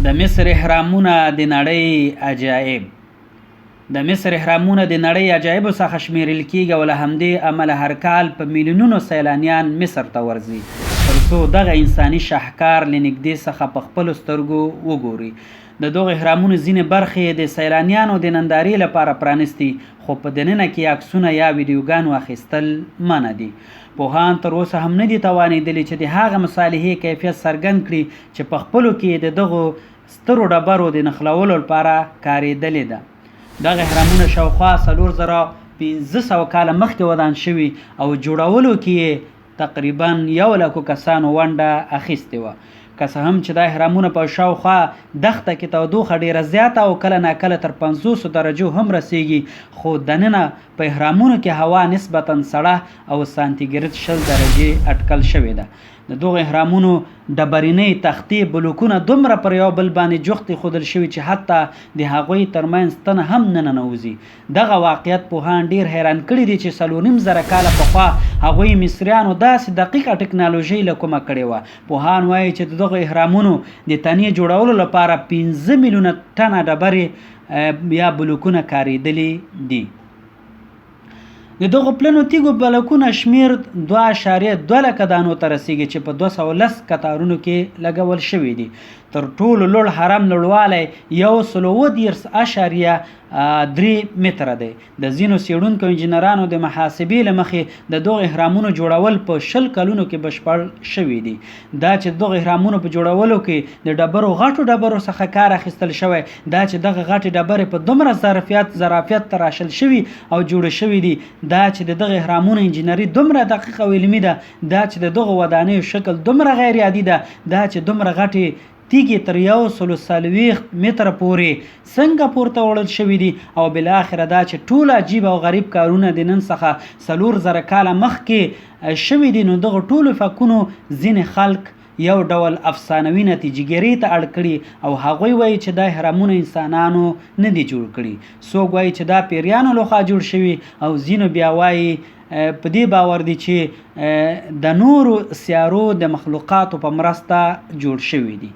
د مصر اهرامونه د نړۍ عجایب. د مصر اهرامونه د نړۍ عجایبو څخه شمیرل کیږي او له همدې امله هر کال په میلیونونو سیلانیان مصر ته ورځي تر څو دغه انساني شاهکار له نږدې څخه په خپلو سترګو وګوري. د دغو اهرامونو ځینې برخې د سیلانیانو د نندارې لپاره پرانیستي، خو په دننه کې عکسونه یا ویډیوګانو اخیستل منع دي. پوهان تر اوسه هم نه دي توانېدلي چې د هغه مصالحې کیفیت څرګند کړي چې په خپلو کې د دغو سترو ډبرو د نښلولو لپاره کارېدلې ده. دغه اهرامونه شاوخوا 4500 کاله مخکې ودان شوي او جوړولو کې یې تقریبا یو لکو کسانو ونډه اخیستې وه. که څه هم چې دا اهرامونه په شاوخوا دښته کې تودوخه ډېره زیاته او کله ناکله تر 50 درجو هم رسېږي، خو دننه په اهرامونو کې هوا نسبتا سړه او سانتي ګرد 20 درجې اټکل شوې ده. د دغو اهرامونو ډبرینۍ تختې، بلوکونه، دومره پر یو بل باندې جوخت ایښودل شوي چې حتی د هغوی ترمنځ ستنه هم نه ننوځي. دغه واقعیت پوهان ډیر حیران کړي دي چې 4500 کاله پخوا هغوی مصریانو داسې دقیقه ټکنالوژي له کومه کړې وه. پوهان وایي چې د دغو اهرامونو د تنې جوړولو لپاره 5 میلیونه ټنه ډبرې یا بلوکونه کارېدلي دي. د دغو پلنو تیږو بلکونه شمیر 2.2 لکه دانو ته رسیږي چې په 210 کتارونو کې لګول شوي دي. تر ټولو لوړ هرم لوړوالی 137.3 متره دی. د ځینو څېړونکو انجینرانو د محاسبې له مخې د دغو اهرامونو جوړول په 20 کلونو کې بشپړ شوي دي. دا چې د دغو اهرامونو په جوړولو کې د ډبرو غټو ډبرو څخه کار اخیستل شوی، دا چې دغه غټې ډبرې په دومره ظرافیت تراشل شوي او جوړې شوي دي، دا چې د دغه اهرامونو انجینري دومره دقیقه او علمي ده، دا چې د دغو ودانیو شکل دومره غیر عادي ده، دا چې دومره غټې تیږې تر 140 متره پورې څنګه پورته وړل شوي دي، او بالاخره دا چې ټول عجیب او غریب کارونه د نن څخه 4000 کاله مخکې شوي دي، نو دغو ټولو فکونو ځینې خلک یو ډول افسانوي نتیجهګیرۍ ته اړ کړي او هغوی وایي چې دا اهرامونه انسانانو نه دي جوړ کړي. څوک وایي چې دا پیریانو لخوا جوړ شوي او ځینو بیا وایي په دې باور دي چې د نورو سیارو د مخلوقاتو په مرسته جوړ شوي دي.